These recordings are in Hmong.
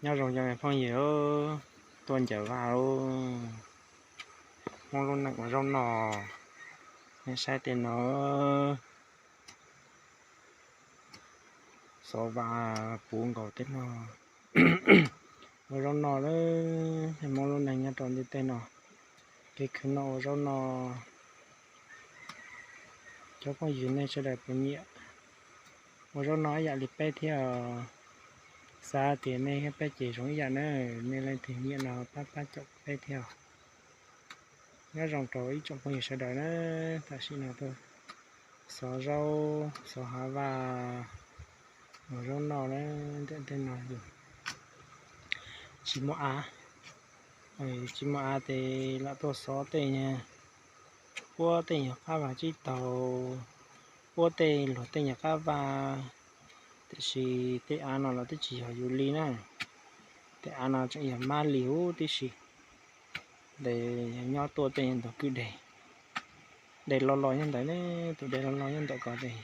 Nyob zoo cov me phooj ywg, tuaj ncaws vaj, Hmoob lub neej ua zaub no, nej saib tej no, xov vaj puv nkaus tej no, ua zaub no lawm. Hmoob lub neej nyob rau ntiaj teb no, kev khwv noj ua zaub no. Cov phooj ywg nej sawv daws puas nyiam ua zaub no ib yam li peb thiab? Xav tias nej thiab peb ces zoo ib yam na, nej leej twg nyiam no pab pab caum peb thiab. Nyob zoo rau ib tsoom phooj ywg sawv daws na, tam sim no tuaj xov zaub, xov hav vaj, ua zaub no na, ntawm tej no yog tsis muaj av, tsis muaj av ces lam tuaj xov tej, puab tej nyuag qab vaj tsib taug, puab tej luag tej nyuag qab vaj, tiam sis tej av no los twb tsis yog yus li na, tej av no tseem yog mab li huv tib si. Ces yog nyob tuaj tej ntug kwj deg, dej loj loj nyob ntawd ne, tus dej loj loj nyob ntawm ko ces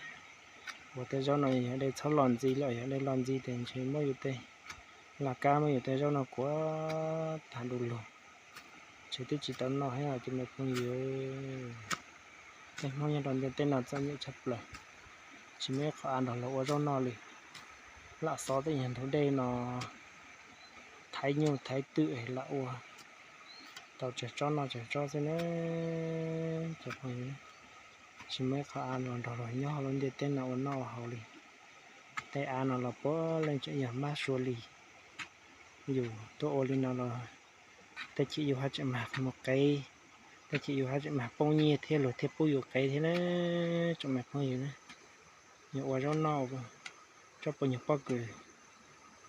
ua tej zaub no yog dej txhob loj ntxiv lawm, yog dej loj ntxiv ces ntshe muab yus tej laj kab muab yus tej zaub no kuav tag du lug, ntshe twb tsis tau noj thiab cov me phooj ywg. Tej Hmoob nyob rau ntiaj teb no txom nyem tshaj plaws, tsis muaj ib qho av nrog luag ua zaub noj li. Lam xov tej nyuag ntug dej no, thaiv nyuj thaiv twm lam ua tau tsawg tsob noj tsawg tsob xwb na, cov phooj ywg. Tsis muaj ib qho av los nrog luag nyob hauv lub ntiaj teb no ua noj ua haus li. Tej av no los puav leej tseem yog mab sua li. Yus tuaj ua li no los tej chim yus haj tseem mag mus qev, tej chim yus haj tseem mag poob nyiaj thiab luag thiaj pub yus qev thiab na, tsoom me phooj ywg na. Yog ua zaub noj, tsob puas nyuag pob kws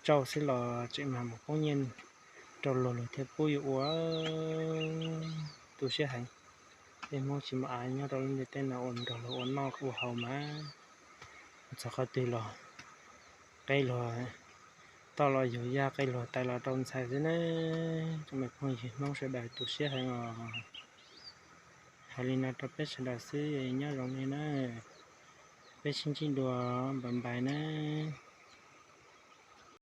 tsau xwb los tseem mag mus poob nyiaj rau luag, luag thiaj pub yus ua. Tu siab heev. Tej Hmoob tsis muaj av nyob rau lub ntiaj teb no ua nrog luag ua noj ua haus mas mus txog qhov twg los qev luag toj los yug yaj, qev luag tais los rau ntxhais xwb na. Tsoom me phooj ywg Hmoob sawv daws tu siab heev os. Hais li no rau peb sawv daws xwb, nyob zoo li na. Peb sib ntsib dua, bye bye na.